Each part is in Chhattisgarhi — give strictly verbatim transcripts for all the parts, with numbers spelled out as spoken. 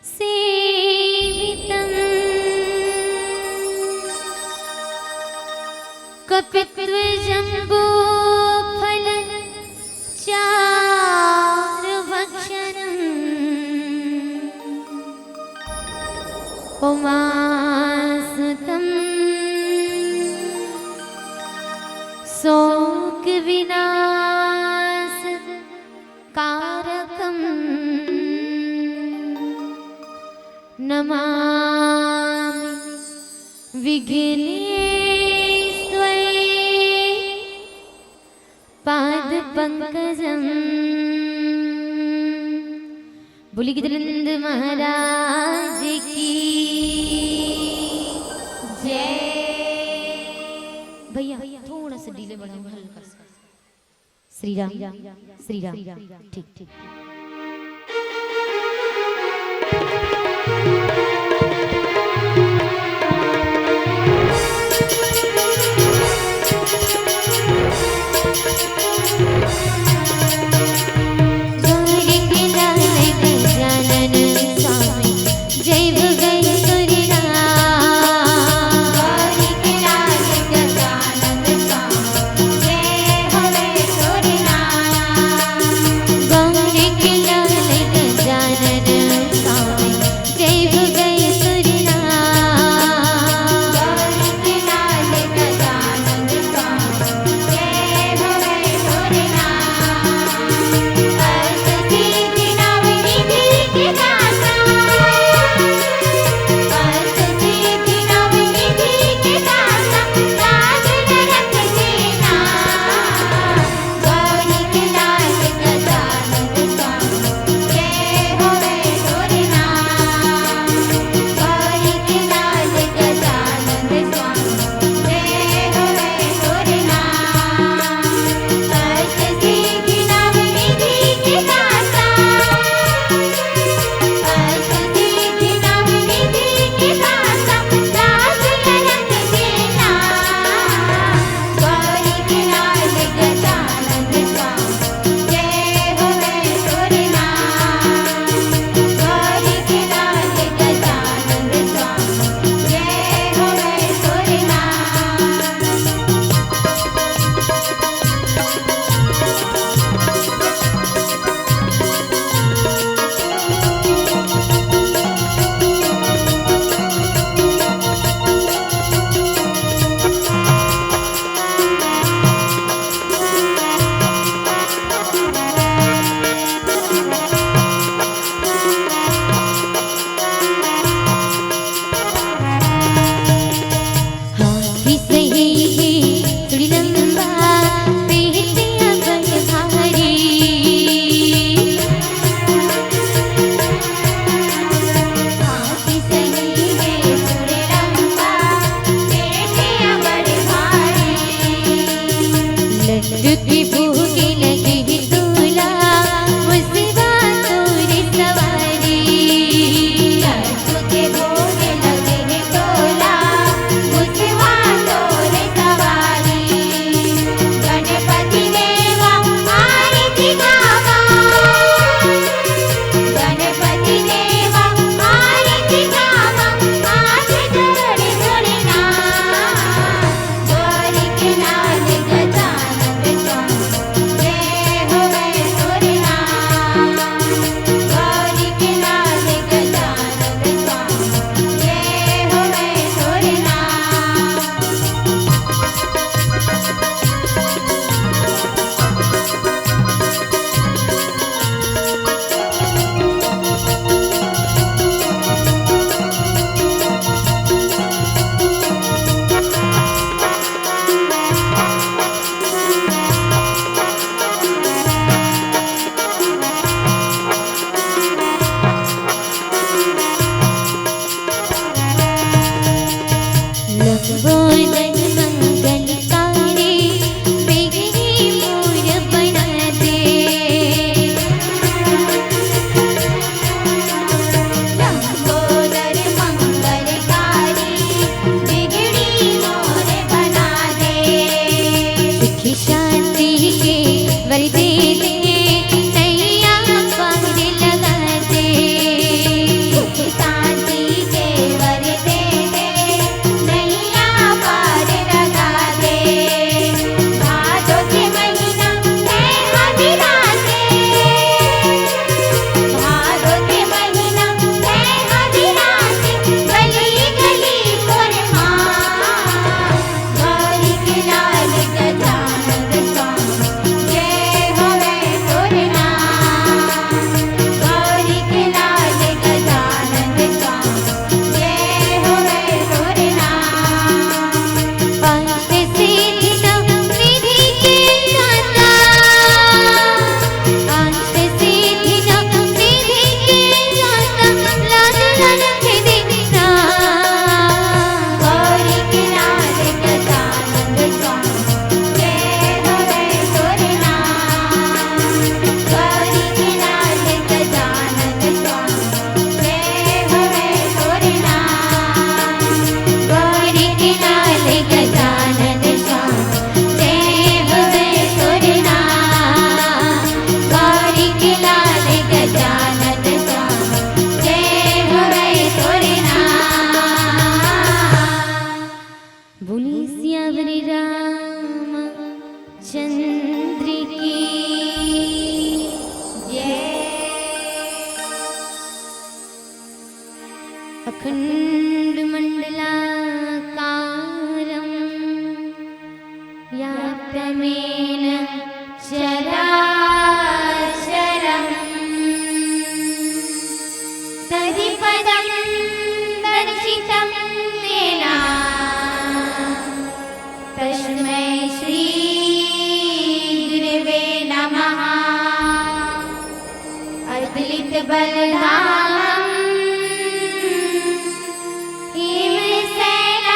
सेवितम्। कपित्वजम्बूफलचारुभक्षणम्। उमासुतं शोकविनाश कारकम्। नमामि विघ्नेश्वरी पाद पंकजम्। बोलिए गजानंद महाराज की जय। भैया, थोड़ा सा डिले बढ़ाओ, हल्का सा। श्री राम, श्री राम। ठीक, ठीक। खण्डमण्डलाकारं व्याप्तमेन चराचरम्। तदिपदं दर्शितं येन तस्मै श्री गुरवे नमः। अतुलित बलधामं हिमशैलावदेहं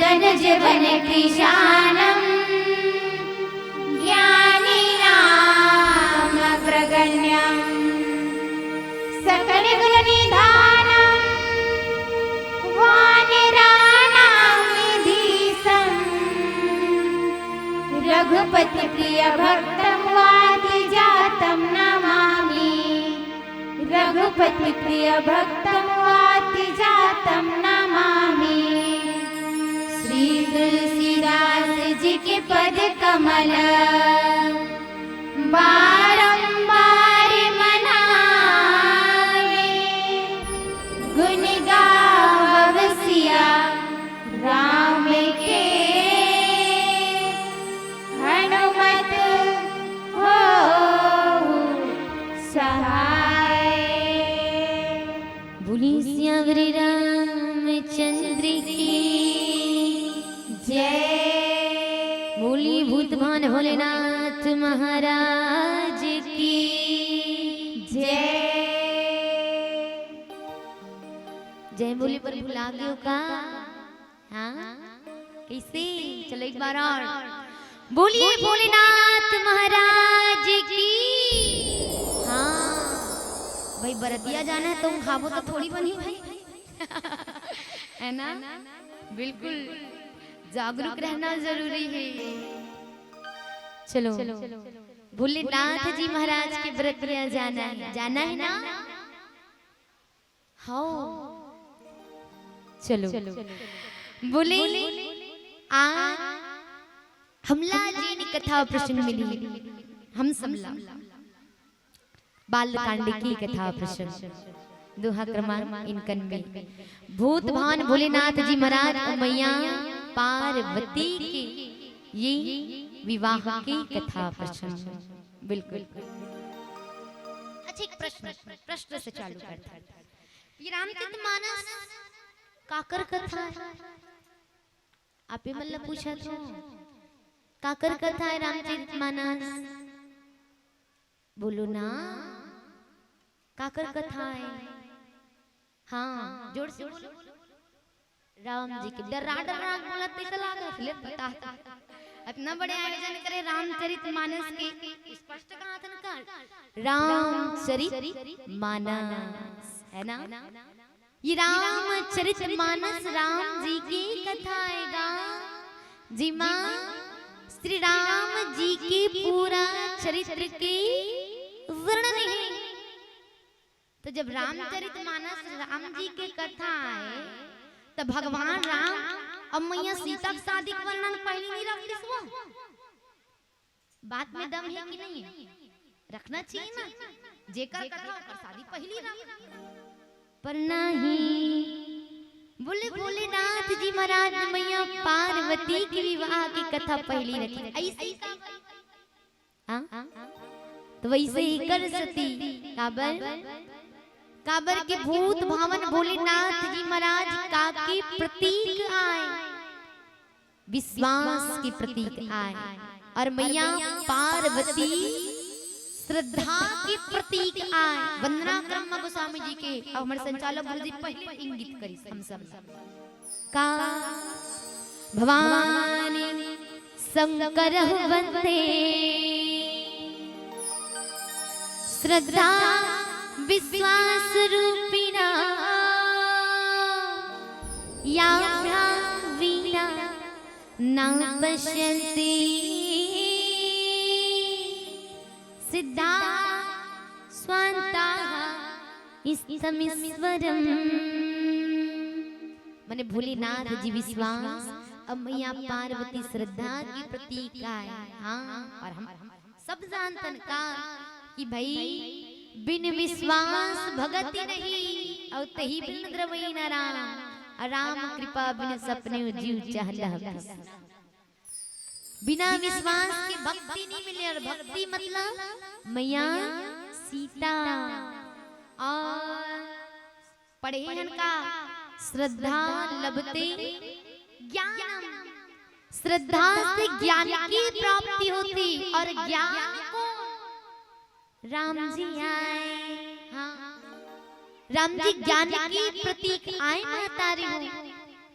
दनुजवनकृशानं ज्ञानिनामग्रगण्यम्। सकलगुणनिधानं वानराणां निधीशं रघुपतिप्रियभक्तं वादिजातं नमामि। रघुपतिप्रियभक्तं वादिजातं नमामि। श्री तुलसीदास जी के पद कमल बारंबार मनावे, गुण गावसिया राम के, हनुमत हो सहाय। बोली सियावर रामचंद्र की जय। बोली भूत भान भोलेनाथ महाराज की जय। जय बोली पर भुला गयो का? हाँ, कैसे? चलो एक बार और बोलिए भोलेनाथ महाराज की। हाँ भाई, बरतिया जाना है, तुम खाबो तो थोड़ी बनी भाई। है ना? बिल्कुल जागरूक रहना जरूरी है। चलो, भोलेनाथ जी महाराज के बरतिया जाना है, जाना है ना? हाँ, चलो। बोले, आज हमला जी ने कथा प्रसंग मिली, हम सबला बालकांड की कथा प्रसंग, दोहा क्रमांक इनकन में भूत भान भोलेनाथ जी महाराज और मैया पार्वती के ये विवाह की कथा प्रसंग। बिल्कुल। अच्छा, एक प्रश्न, प्रश्न से चालू करते हैं। ये रामचरित मानस काकर कथा है? आप ही मन ला पूछत हो, काकर कथा है रामचरित मानस? बोलो ना, काकर कथा है? हाँ, जोर से बोलो। राम जी के डर्रा डर्रा बोलत तइसे लागत ले पता। अतना बड़े आयोजन करे रामचरित मानस के, स्पष्ट कहाथन कर रामचरित मानस, है ना? ये रामचरित मानस राम जी के कथा आय गा, जिमा श्री राम जी के पूरा चरित्र के वर्णन है। तो जब रामचरित मानस राम जी के कथा आय, तो भगवान राम अउ मैया सीता के शादी के वर्णन पहिली नइ रख दिस वो? बात में दम है कि नहीं है? रखना चाहिए ना, जेकर कथा ओकर शादी पहिली रख। पर नहीं, बोले भोलेनाथ जी महाराज मैया पार्वती के विवाह की कथा पहिली रखी। ऐसे ही का? हाँ? तो वैसे ही कर सती। काबर? काबर के भूत भावन भोलेनाथ जी महाराज का के प्रतीक आय, विश्वास के प्रतीक आय, और मैया पार्वती श्रद्धा के प्रतीक आय। वंदना क्रम में गोस्वामी जी के, अब हमर संचालक गुरु जी पहले इंगित करिस हम सब का। भवानी शंकर वंदे, श्रद्धा विश्वास रूपिणा, या वीणा न पश्यन्ति सिद्धा स्वान्ता स्तमीश्वरम। माने भोलेनाथ जी विश्वास, अब मैया पार्वती श्रद्धा की प्रतीक आय। हाँ, और हम सब जानथन का कि भाई बिन विश्वास भगति नहीं, अउ तही बिन द्रवई न राम। राम कृपा बिन सपने जीव चहलह बिस। बिना विश्वास के भक्ति नहीं मिले, अउ भक्ति मतलब मैया सीता। अउ पढ़े हन का, श्रद्धा लभते ज्ञानम, श्रद्धा से ज्ञान की प्राप्ति होथे। अउ ज्ञान को राम जी आय, हाँ, राम जी ज्ञान के प्रतीक आय महतारी हो।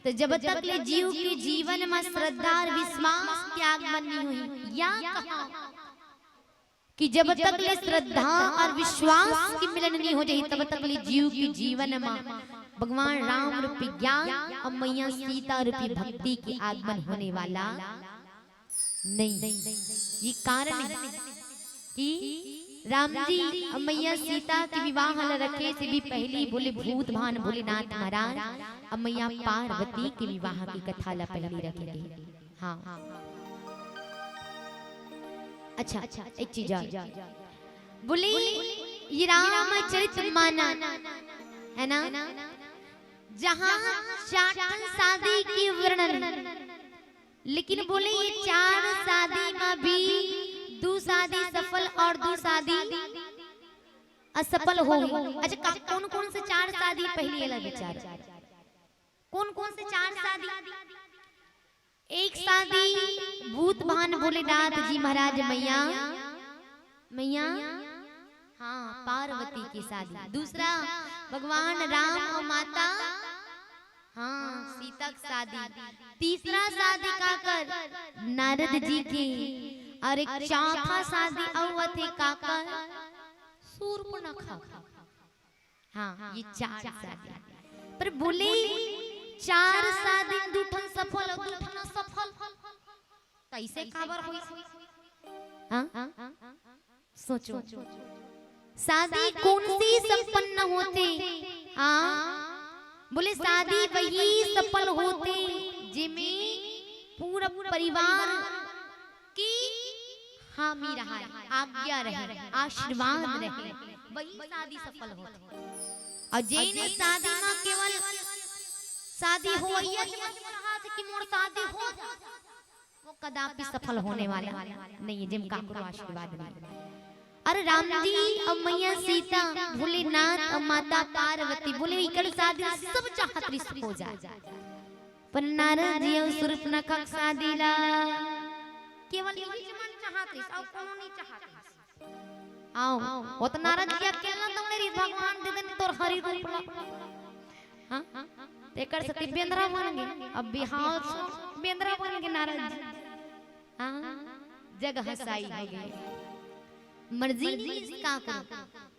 त जब तक ले जीव के जीवन म श्रद्धा अउ विश्वास के आगमन नहीं होही, या कहा कि जब तक ले श्रद्धा अउ विश्वास के मिलन नहीं हो जाही, तब तक ले जीव के जीवन म भगवान राम रूपी ज्ञान अउ मैया सीता रूपी भक्ति के आगमन होने वाला नहीं। ये कारण है कि राम जी अउ मैया सीता के विवाह ल रखे से भी पहली बोले भूत भान भोलेनाथ महाराज अउ मैया पार्वती के विवाह की कथा ल पहली रखे गए। हाँ, अच्छा, एक चीज और। बोले ये रामचरित मानस है ना, जहाँ चार ठन शादी के वर्णन, लेकिन बोले ये चार शादी म भी दू शादी सफल अउ दू शादी असफल हो। अच्छा, का, कौन कौन से चार शादी पहली वाला विचार, कौन कौन से चार शादी? एक शादी भूत भान भोलेनाथ जी महाराज मैया, मैया, हाँ, पार्वती की शादी। दूसरा भगवान राम अउ माता, हाँ, सीता की शादी। तीसरा शादी काकर? नारद जी की। अउ एक चौथा शादी अउ होथे काकर? सूर्पनखा। हाँ, ये चार शादी। पर बोले चार शादी दू ठन सफल अउ दू ठन असफल। कैसे काबर होइस? हाँ? सोचो, शादी कौन सी संपन्न होथे? हाँ, बोले शादी वही सफल होथे जेमे पूरा परिवार की हामी रहे, आज्ञा रहे, आशीर्वाद रहे, वही शादी सफल होथे। अउ जेन शादी म केवल शादी होवइया के मन म रहा थे कि मोर शादी हो जाए, वो कदापि सफल होने वाला नहीं है, जेम काकरो आशीर्वाद नहीं। अरे राम जी अउ मैया सीता, भोलेनाथ अउ माता पार्वती, बोले इकर शादी सब चाहत रिस हो जाए, पर नारद जी अउ सूर्पनखा के शादी ला केवल इही मन चाहत रिस, अउ कोनो नहीं चाहत रिस। आओ, वो तो नारद जी अकेला तो मेरी भगवान दे देन तोर हरि रूप ला। हाँ? तेकर सेती बेंदरा बन गे। अब बिहाव से बेंदरा बन गे नारद जी। हाँ? जग हंसाई हो गे। मर्जी नहीं इसका को।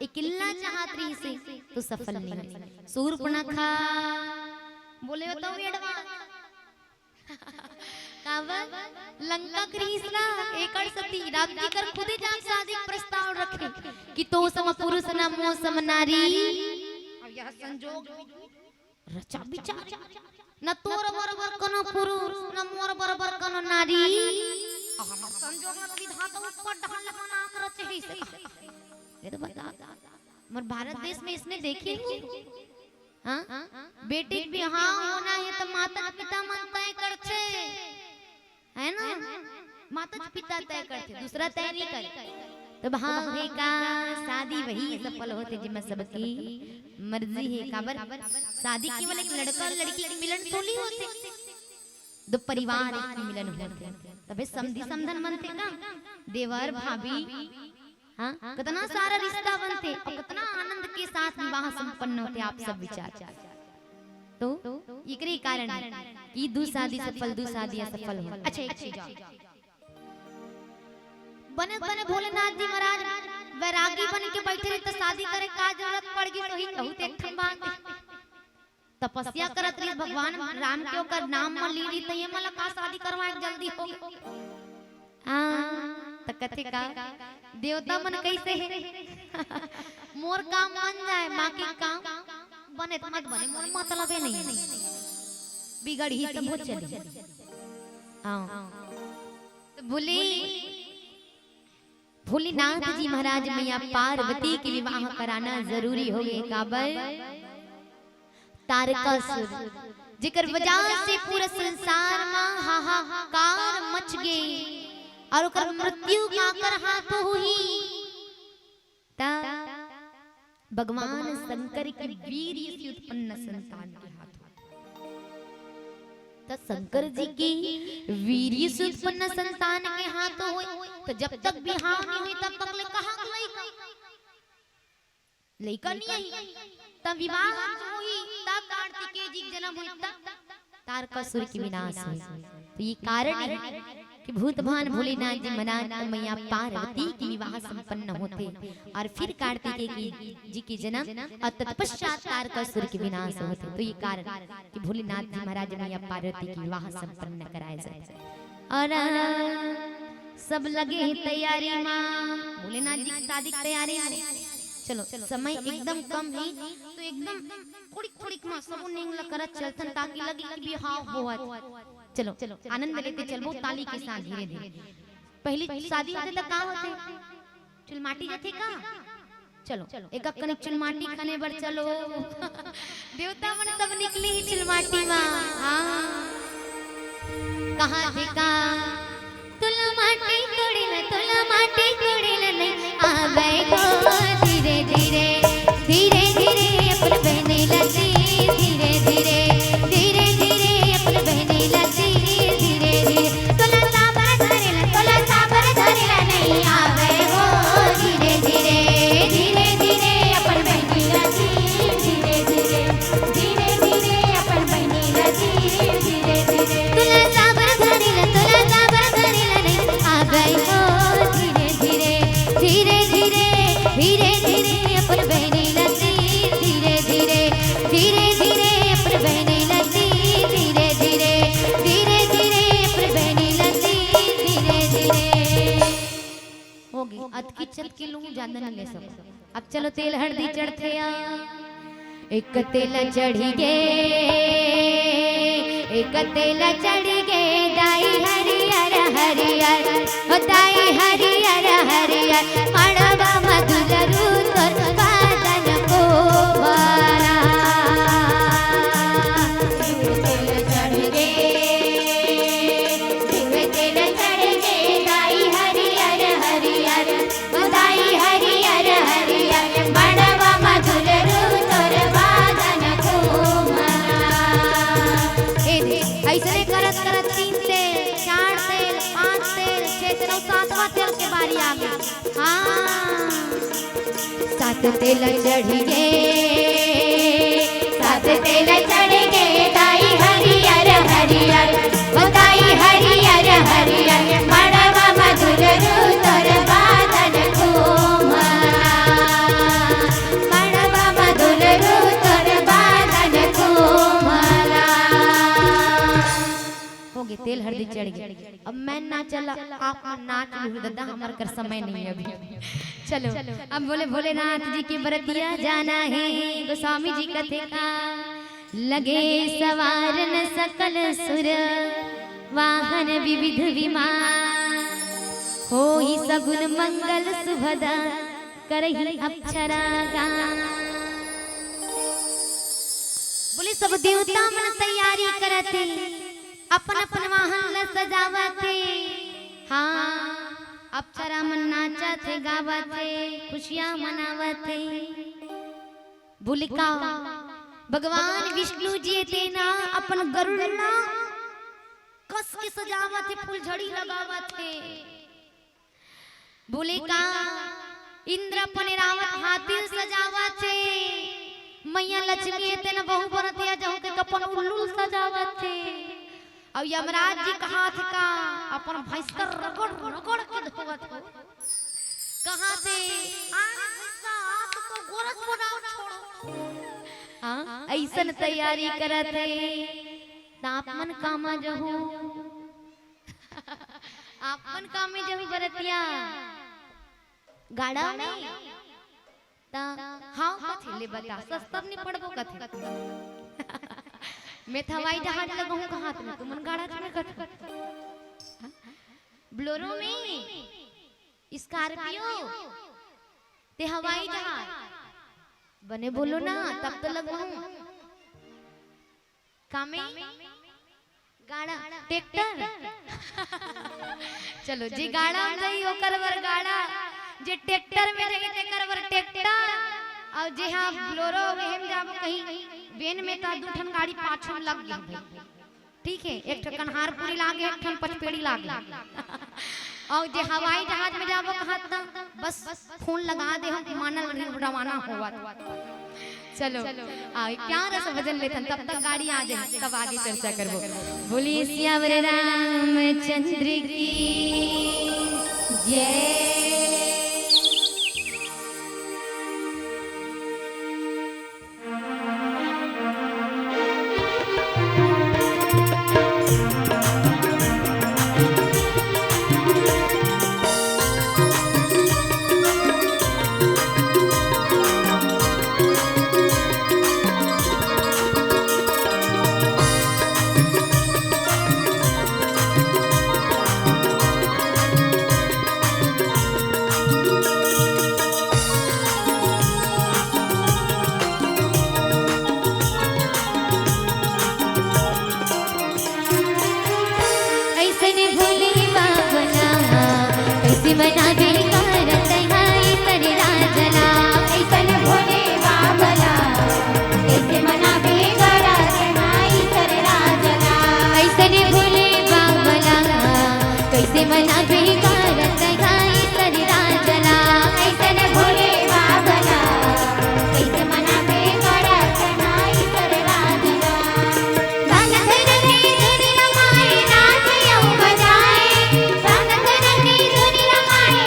इकल्ला चाहत रहिसे तो सफल नहीं होय। सूर्पनखा बोले हो तो एडवांस। काबर? लंका के रिहिस ना, एकर सेती राम जी कर खुदे जाके शादी के प्रस्ताव रखे कि तो सम पुरुष ना मो सम नारी। अब यह संजोग रचा विचार, न तोर बरोबर कोनो पुरुष, न मोर बरोबर कोनो नारी। अब हमर संजोग में विधाता ऊपर डहान ले बना के रचे हे इसे। ये तो बता, हमर भारत देश में इसने देखे हो? हाँ? बेटी के बिहाव होना हे त माता पिता मन तय करथे, है ना? माता पिता तय करथे, दूसरा तय नहीं करे। तो भाव हे का शादी वही सफल होथे जेमा सबकी मर्जी हे। काबर? शादी केवल एक लड़का अउ लड़की के मिलन थोड़ी होथे, दो परिवार के मिलन होथे, तभे समधी समधन बनथे का, देवर भाभी, हाँ, कितना सारा रिश्ता बनथे अउ कितना आनंद के साथ विवाह संपन्न होथे। आप सब विचार तो एकरे कारण हे कि दू शादी सफल, दू शादी असफल हो। अच्छा, एक चीज और। बने बने भोलेनाथ जी महाराज वैरागी बन के बैठे रहे, तो शादी करे का जरूरत पड़ गई? तो ही कहू तो एक ठन बात। तपस्या करत रहिस भगवान राम के, ओकर नाम म लीन रहिस, त ये मन ला का शादी करवाए के जल्दी हो गे? हाँ, त कथे का, देवता मन कैसे हे? मोर काम बन जाए, बाकी काम बने त मत बने, मोर मतलबे नहीं। बिगड़ही त बहुत चली। हाँ। त बोले, भोलेनाथ जी महाराज मैया पार्वती के विवाह कराना जरूरी हो गए। काबर? तारकासुर, जेकर वजह से पूरा संसार मा हाहाकार मच गे अउ ओकर मृत्यु काकर हाथों होही? त भगवान शंकर के वीर्य से उत्पन्न संतान के हाथों। त शंकर जी के वीर्य से उत्पन्न संतान के हाथों होय, त जब तक बिहाव नहीं होय, तब तक ले कहाँ के लइका? लइका नहीं आई। त विवाह होही, तब कार्तिकेय जी के जन्म होही, तब तारकासुर के विनाश होय। तो ये कारण है कि भूत भान भोलेनाथ जी महाराज अउ मैया पार्वती के विवाह संपन्न होथे अउ फिर कार्तिकेय की जी के जन्म अउ तत्पश्चात तारकासुर के विनाश होथे। तो ये कारण कि भोलेनाथ जी महाराज मैया पार्वती के विवाह संपन्न कराए जाए। अउ सब लगे हे तैयारी मा, भोलेनाथ जी के शादी के तैयारी मा। चलो, समय एकदम कम हे, तो एकदम खुड़िक खुड़िक मा सबो नेंग ल करत चलथन, ताकि लगे कि बिहाव होवत। चलो, आनंद लेते चलबो ताली के साथ धीरे धीरे। पहली शादी होथे त का होथे? चुलमाटी जाथे का? चलो, एक कनिक चुलमाटी खने बर चलो। देवता मन सब निकले हे चुलमाटी मा। हाँ। कहाँ थे का? तुला माटी कोड़े ला, तुला माटी कोड़े ला नहीं आवे गो। धीरे धीरे, धीरे धीरे अपन बहने लगी। धीरे धीरे, धीरे धीरे अपन बहने लगी। धीरे धीरे, तुला साबर धरे ला, तुला साबर धरे ला नहीं आवे गो। धीरे धीरे, धीरे धीरे अपन बहने लगी। धीरे धीरे, धीरे धीरे अपन बहने लगी। धीरे धीरे, तुला साबर धरे ला, तुला साबर धरे ला नहीं आवे गो। धीरे धीरे, धीरे धीरे, धीरे धीरे अपन बहने लगी। धीरे धीरे, धीरे धीरे अपन बहने लगी। धीरे धीरे, धीरे धीरे अपन बहने लगी। धीरे धीरे। होगे, अतकी चतकी लूं, ज्यादा नहीं ले सकूं। अब चलो तेल हरदी चढ़थे आ। एक तेल चढ़ी गे, एक तेल चढ़ी गे, दाई हरियर हरियर, ओ दाई हरियर हरियर, मड़वा म दुलरू तोर बदन कोमल। एक तेल चढ़ी गे, एक तेल चढ़ी गे, दाई हरियर हरियर, दाई हरियर हरियर, मड़वा म दुलरू तोर बदन कोमल। ए दे, अइसने करत करत तीन तेल, चार तेल, पांच तेल, छह तेल अउ सातवां तेल के बारी आ गे। हाँ। सात तेल चढ़ी गे, सात तेल चढ़ी गे, दाई हरियर हरियर, ओ दाई हरियर हरियर, मड़वा म दुलरू तोर बदन कोमल। मड़वा म दुलरू तोर बदन कोमल। होगे, तेल हरदी चढ़ गे। अब मैं ना चला, आप मन नाच लूहू ददा, हमर कर समय नहीं हे अभी। चलो, अब बोले भोलेनाथ जी के बरतिया जाना हे, गोस्वामी जी कथे का, लगे संवारन सकल सुर, वाहन विविध विमान, होई सगुन मंगल सुभदा, करही अप्सरा गान। बोले सब देवता मन तैयारी करत हे, अपन अपन वाहन ल सजावत हे। हाँ, अप्सरा मन नाचत हे, गावत हे, खुशियां मनावत हे। बोले का भगवान विष्णु जी तेन अपन गरुड़ ला कस के सजावत हे, फूलझड़ी लगावत हे। बोले का इंद्र अपन रावत हाथी ल सजावत हे, मैया लक्ष्मी हे तेन बहू बरतिया जहू के अपन उल्लू ल सजावत हे। अउ यमराज जी कहाथे का अपन भैंस कर रगड़ रगड़ के धोवत हो। कहाथे, "आज भैंसा, आज तो गोरस बनाओ छोड़ो।" हाँ, अइसन तैयारी करत हे। त आप मन कामा जहू? आप मन कामे जहू बरतिया? गाड़ा में? त हाँ कथे, ले बता, सस्ता म निपटबो कथे। मैं त हवाई जहाज लगहूं कहात में, तुमन गाड़ा में कथे। बोलेरो में? स्कॉर्पियो, ते हवाई जहाज। बने बोलो ना, तब तो लगवाहूं। कामे? गाड़ा, ट्रैक्टर। चलो, जे गाड़ा में जाही, ओकर बर गाड़ा, जे ट्रैक्टर में जाही, तेकर बर ट्रैक्टर, अउ जे हा बोलेरो, एहे में जाबो कहीं, वैन में त दू ठन गाड़ी पाछू में लग गे भाई। ठीक है, एक ठन कन्हारपुरी लागे, एक ठन पचपेड़ी लागे। अउ जे हवाई जहाज में जाबो कहत ना, बस फोन लगा दे, हम मानल रवाना होवत। चलो, आ, क्या रस भजन लेथन, तब तक गाड़ी आ जाए, तब आगे चर्चा करबो। बोलिए सियावर रामचंद्र की जय। ऐसन भोले बाबा ला कैसे मनाबे करत हाई सर राजला। ऐसन भोले बाबा ला कैसे मनाबे करत हाई सर राजला। ऐसन भोले बाबा ला कैसे मनाबे करत हाई सर राजला। ऐसन भोले बाबा ला कैसे मनाबे करत हाई सर राजला। भांग धरके धुन रमाए, नाच अउ बजाए। भांग धरके धुन रमाए,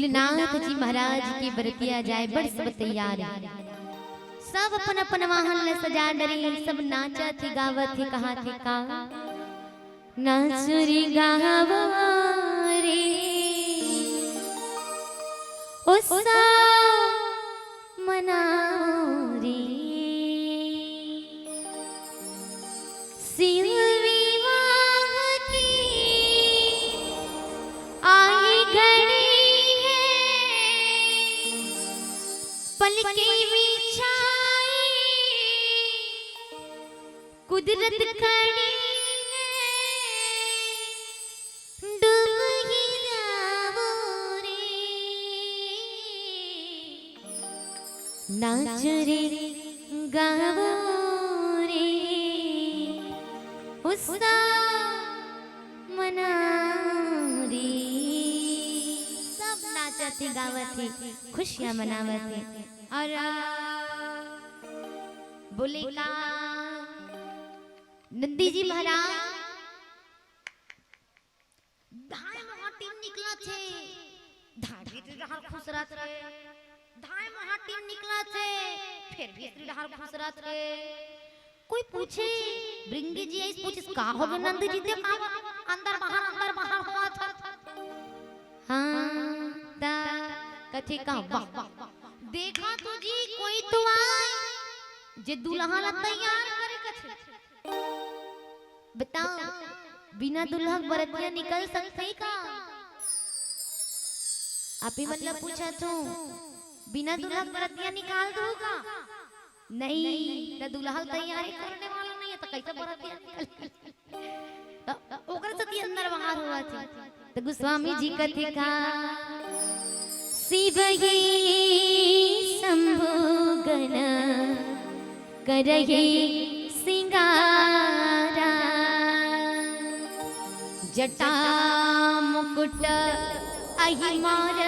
भोलेनाथ जी महाराज के बरतिया जाए बर सब तैयार हे। सब अपन अपन वाहन ल सजा डरे, सब नाचत हे, गावत हे, कहात हे का। नाच रे गावा रे, उत्सव मनाओ रे। शिव विवाह की आई घड़ी है, पलके बिछाई कुदरत खड़ी है, डूब ही जाओ रे। नाच रे गाओ रे, उत्सव मनाओ रे। सब नाचत हे, गावत हे, खुशियां मनावत हे। और बोले का नंदी जी महाराज धाय महाटिन निकलत हे, धाय भीतरी डहर खुसरत हे, धाय महाटिन निकलत हे, फेर भीतरी डहर खुसरत हे। कोई पूछे, भृंगी जी अइस पूछिस, "का होगे नंदी जी, ते का अंदर बाहर, अंदर बाहर होवत हस?" हाँ, त कथे का, "वाह, देखा तो जी, कोई तो आय, जे दुल्हा ला तैयार करे," कथे। बताओ, बिना दुल्हा के बरतिया निकल सकथे का? आप ही मन ला पूछत हूँ, बिना दुल्हा के बरतिया निकाल दू का? नहीं, त दुल्हा तैयारी करने वाला नहीं है, त कैसे बरतिया निकल? त ओकर सेती अंदर बाहर होवत हे। त गोस्वामी जी कथे का, शिव ही शंभु गण करहि सिंगारा। जटा मुकुट अहि मोर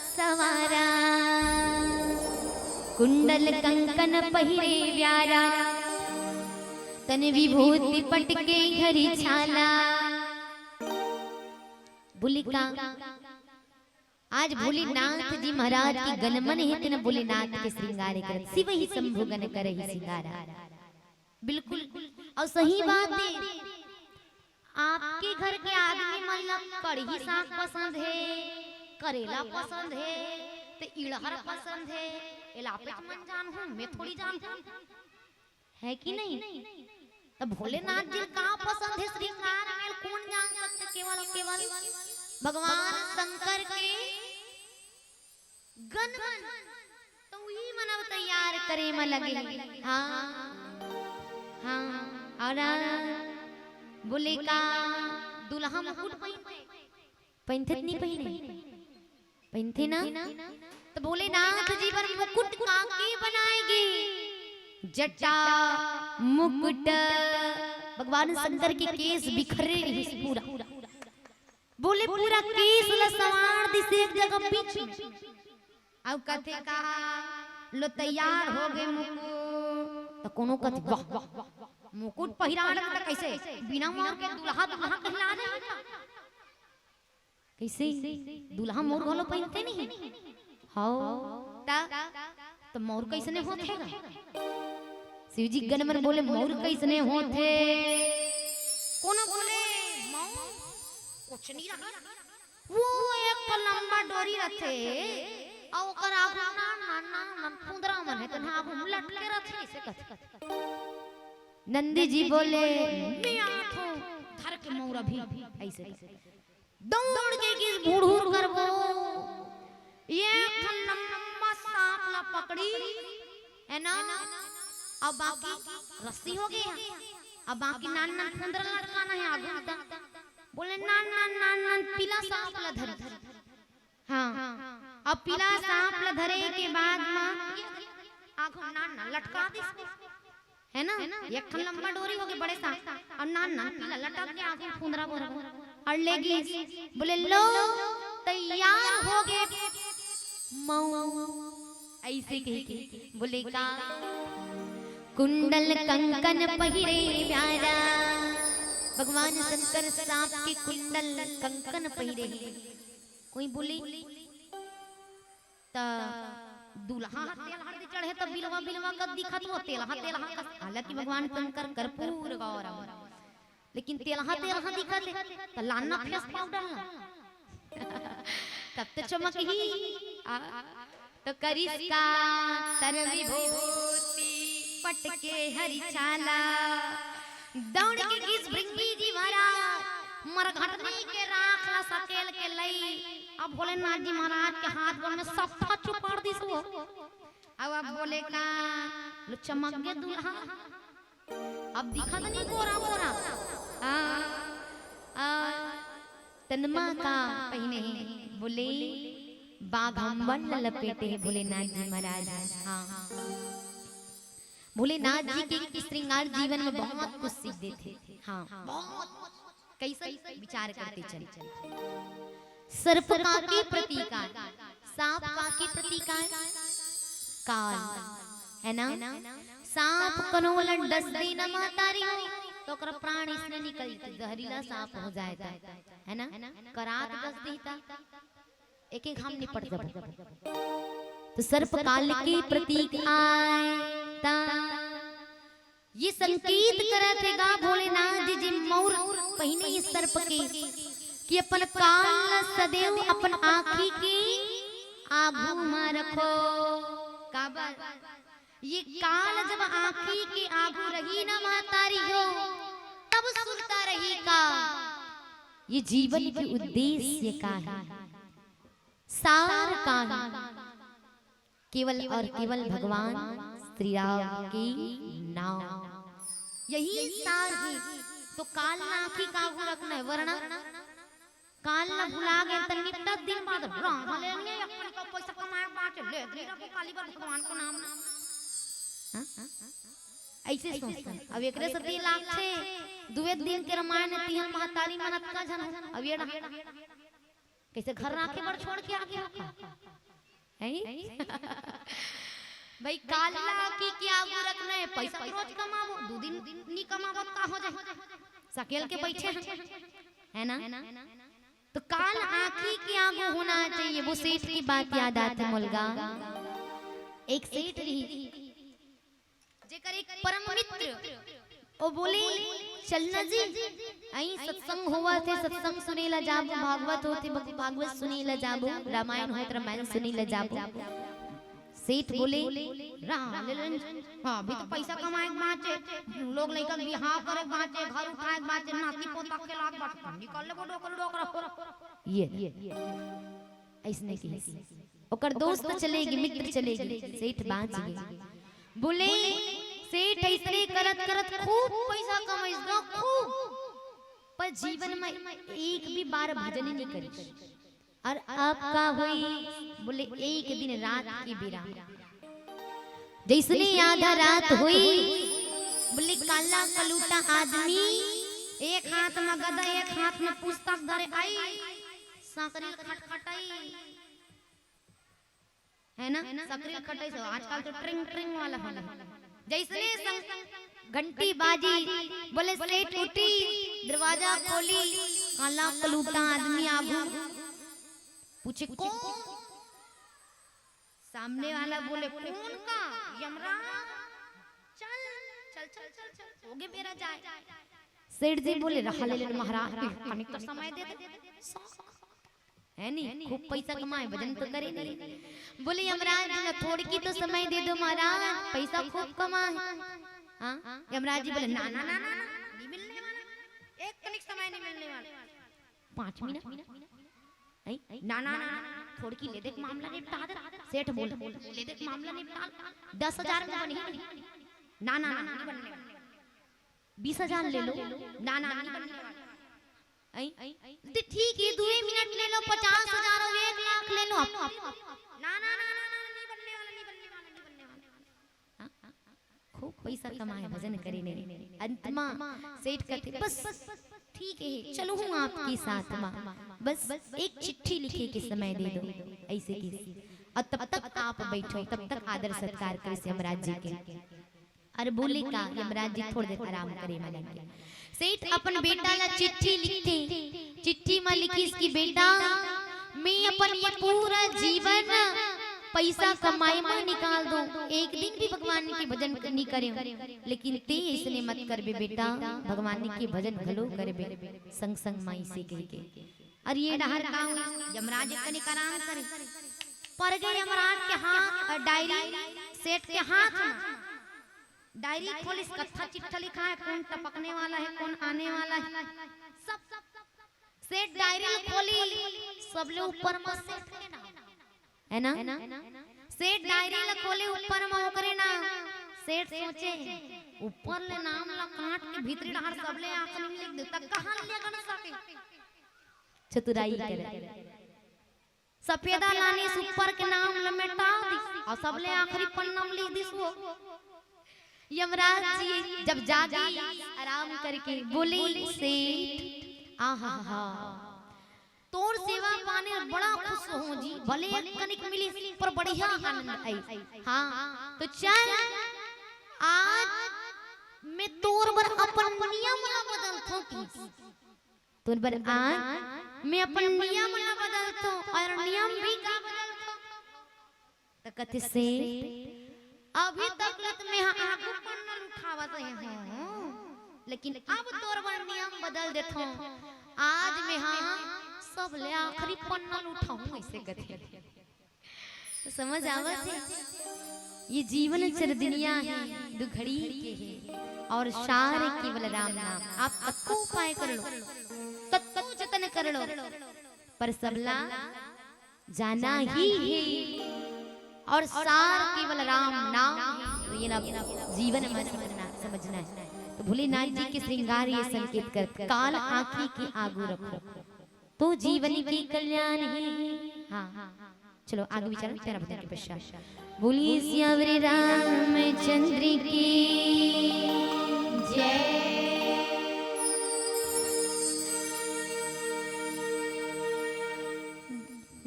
सवारा। कुंडल कंकन पहिरे प्यारा। तन विभूति पटके घरी छाला। बोले का आज भोलेनाथ जी महाराज के गनमन हे, तेन भोलेनाथ के श्रृंगार करत, शिव ही शंभु गन करहि सिंगारा। बिल्कुल, अउ सही बात हे। आपके घर के आदमी मन ला कड़ही साग पसंद हे, करेला पसंद हे, त इड़हर पसंद हे, एला आपेच मन जानहूँ, मैं थोड़ी जानहूँ। है कि नहीं? त भोलेनाथ जी का पसंद हे श्रृंगार में, कोन जान सकथे? केवल, केवल भगवान शंकर के गनमन, त उही मन अब तैयार करे म लगे। हाँ, हाँ, अउ बोले का दुल्हा मुकुट पहिनथे, पहिनथे त नहीं पहिने? पहिनथे ना? त भोलेनाथ जी बर मुकुट काके बनाएगे? जटा मुकुट। भगवान शंकर के केस बिखरे रहिस पूरा। बोले पूरा केस ल संवार दिस एक जगह बीच में। अउ कथे का, "लो तैयार होगे मुकुट।" त कोनो कथे, "वाह, मुकुट पहिरान त कइसे? बिना मौर के दुल्हा, दुल्हा कहला जाही का?" कइसे? दुल्हा मौर घलो पहिनथे नहीं? हव। त, त मौर कइसने होथे गा? शिव जी गनमन बोले, "मौर कइसने होथे?" कोनो बोले, "मौर कुछ नहीं रहा, वो एक लंबा डोरी रथे, अउ ओकर आगू नान, नान, नान, नान फुंदरा मन हे, तेन आगू लटके रथे," अइसे कथे। नंदी जी बोले, "मैं आथों, धर के मौर अभी," अइसे कथे। दौड़ के गिस भुड़हुर करबो, एक ठन लंबा सांप ला पकड़ी, है ना? अब बाकी रस्सी होगे हे, अब बाकी नान नान फुंदरा लटकाना हे आगू तक। बोले, "नान नान नान नान पीला सांप ला धरी।" हाँ, अब पीला सांप ला धरे के बाद म आगू नान नान लटका दिस। है ना? एक ठन लंबा डोरी होगे बड़े सा, अउ नान नान पीला लटक के आगू फुंदरा बरोबर। अउ ले गिस, बोले, "लो, तैयार होगे मऊ।" अइसे कहिके बोले का, "कुंडल कंकन पहिरे प्यारा।" भगवान शंकर सांप के कुंडल कंकन पहिरे हे। कोई बोली, त दूल्हा ह तेल हरदी चढ़े त बिलवा बिलवा कस दिखत हो, तेल ह तेल ह कस। हालांकि भगवान शंकर कर्पूर गौरम, लेकिन तेल ह तेल ह दिखत हे, त लाना फेस पाउडर ला, तब तो चमक ही। आ, तो करिस का तर विभूति पटके हरि छाला। दौड़ के गिस भृंगी जी महाराज, मरघटनी के राख ला सकेल के लई। अब भोलेनाथ जी महाराज के हाथ गोड़ में सफा चुपाड़ दिस वो। अब, अब बोले का, लो चमक गे दूल्हा, अब दिखत नहीं गोरा गोरा। हाँ, आ, तनमा का पहिने हे, बोले बाघम्बर ल लपेटे हे भोलेनाथ जी महाराज। हाँ, भोलेनाथ जी के श्रृंगार जीवन में बहुत कुछ सीख देथे। हाँ, बहुत। कैसे विचार करते चल। सर्प का के प्रतीक आय? सांप का के प्रतीक आय? काल, है ना? सांप कोनो ला डस दे ना महतारी हो, तो ओकर प्राण इसने निकल जथे, जहरीला सांप हो जाय त, है ना? करात डस दे त एक एक हम निपट जब। तो सर्प काल के प्रतीक आय ता ये संकेत करत हे गा भोलेनाथ जी, जे मउर पहिने ये सर्प के, कि अपन काल ल सदैव अपन आँखी के आगू म रखो। काबर? ये काल जब आँखी के आगू रही ना महतारी हो, तब सुरता रही का ये जीवन के उद्देश्य का हे, सार का हे। केवल और केवल भगवान श्री राम के नाम, यही सार हे। तो काल ला आँखी के आगू रखना हे, वरना काल ला भुला गे त निपटत दिन बाद, राम ले लिए, अपन का पैसा कमाए बाँचे, ले दी रखो काली बार भगवान को नाम। हाँ? ऐसे सोचता हे। अब एकरे से तीन लाख छे, दुए दिन के रामायण तिहन महतारी मन अतका झन हो। अब ये रहा। कैसे घर राखे बर छोड़ के आगे हो का? हैं? भाई, काल ला आँखी के आगू रखना हे, पैसा तो रोज कमाबो, दू दिन नी कमाबो त का हो जाए? सकेल के बैठे हैं, है ना? तो काल आँखी के आगू होना चाहिए। वो सेठ की बात याद आथे मोला गा। एक सेठ रही, जेकर एक परम मित्र, ओ बोले, "चलना जी, अई सत्संग होवत हे, सत्संग सुने ला जाबो, भागवत होत हे, भग-, भागवत सुने ला जाबो, रामायण होत, रामायण सुने ला जाबो।" सेठ बोले, "राम ले लेन, हाँ, अभी तो पैसा कमाए के बाँचे, लोग लइका के बिहाव करे के बाँचे, घर उठाए के बाँचे, नाती पोता खेलाए के बाँचे, निकल लेबो डोकर डोकर हो।" ये, अइसने कहिस। ओकर दोस्त चले गे, मित्र चले गे, सेठ बाँच गे। बोले, सेठ अइसने करत करत खूब पैसा कमाइस गा, खूब, पर जीवन में एक भी बार भजन नहीं करिस। और अब का होई? बोले, एक दिन रात के बेरा, जइसने आधा रात होई, बोले, काला कलूटा आदमी, एक हाथ में गदा, एक हाथ में पुस्तक धरे आई, सांकरी खटखटाई, है ना? सांकरी खटखटाई से आजकल तो ट्रिंग ट्रिंग वाला होला। जइसने सं-, घंटी बाजी, बोले, सेठ उठी, दरवाजा खोली, काला कलूटा आदमी आगू, पूछे, "कौन?" सामने वाला बोले, "कौन का? यमराज। चल, चल, चल, चल, चल, होगे बेरा जाए।" सेठ जी बोले, "रहा ले लेन महाराज, कनिक तो समय दे दे।" है नी? खूब पैसा कमाए, भजन तो करे नी। बोले, "यमराज जी, ना थोड़की तो समय दे दो महाराज, पैसा खूब कमाए।" हाँ? यमराज जी बोले, "ना, ना, ना, ना, ना, नहीं मिलने वाला, एक कनिक समय नहीं मिलने वाला।" पाँच मिनट। हैं? "ना, ना, ना, ना, थोड़की ले देख मामला निपटा दे।" सेठ बोले, "ले देख मामला निपटा, दस हजार में बनी।" "ना, ना, ना, नहीं बनने वाला।" "बीस हजार ले लो।" "ना, ना, नहीं बनने वाला।" "हैं? तो ठीक है, दुए मिनट ले लो, पचास हजार और एक लाख ले लो।" "ना, ना, ना, ना, ना, नहीं बनने वाला, नहीं बनने वाला, नहीं बनने वाला।" हाँ? खूब पैसा कमाए, भजन करे नहीं। अंत मा सेठ कहते, "बस ठीक है, चलहूँ आपके साथ मा, बस एक चिट्ठी लिखे के समय दे दो।" अइसे कहिस। "और तब तक आप बैठो।" तब तक आदर सत्कार करिस यमराज जी के। अरे बोले का, "यमराज जी थोड़ी देर आराम करे, मैं लेके।" सेठ अपन बेटा ला चिट्ठी लिखथे, चिट्ठी मा लिखिस कि, "बेटा, मैं अपन ये पूरा जीवन पैसा कमाए म निकाल दूं, एक दिन भी भगवान के भजन नहीं करे, लेकिन ते इसने मत करबे बेटा, भगवान के भजन घलो करबे संग संग माई से कह के। अउ ये डहर का हुई, यमराज कनिक आराम करे, पर गे यमराज के हाथ अउ डायरी सेठ के हाथ में। डायरी खोलिस, कत्था चिट्ठा लिखा है, कौन टपकने वाला है, कौन आने वाला है, सब। सेठ डायरी ल खोलिस, सबले ऊपर म सेठ के नाम, है ना? सेठ डायरी ल खोलिस, ऊपर म ओकरे नाम। सेठ सोचे, ऊपर ले नाम ल काट के भीतरी डहर सबले आखिरी में लिख दे, त कहाँ ले गन सके? चतुराई करे। सफेदा लानिस, ऊपर के नाम ल मेटा दिस अउ सबले आखिरी पन्ना म लिख दिस वो। यमराज जी जब जागे आराम करके बोले, "सेठ, आहा हा, तोर सेवा पाने बड़ा खुश हों जी, भले एक कनिक मिलिस पर बढ़िया आनंद आई। हाँ, त चल आज मैं तोर बर अपन नियम ला बदलथों।" कि तोर बर आज मैं अपन नियम ला बदलथों। अउ नियम भी का बदलथों? त कथे, "सेठ, अभी तक ले त मैं हा आगू पन्ना ल उठावत रहे हों, लेकिन अब तोर बर नियम बदल देथों। आज मैं हा सबले आखिरी पन्ना ल उठाहूं," अइसे कथे। त समझ आवत हे, ये जीवन चरदिनिया हे, दू घड़ी के हे, अउ सार केवल राम नाम। आप कतको उपाय कर लो, कतको जतन कर लो, पर सबला जाना ही हे, अउ सार केवल राम नाम हे। त ये ला जीवन म समझना, समझना हे। त भोलेनाथ जी के श्रृंगार ये संकेत कर, काल आँखी के आगू रखो, तो जीवन के कल्याण हे। हाँ, चलो आगे विचार, तेरा भजन के पश्चात। बोलिए सियावर रामचंद्र की जय।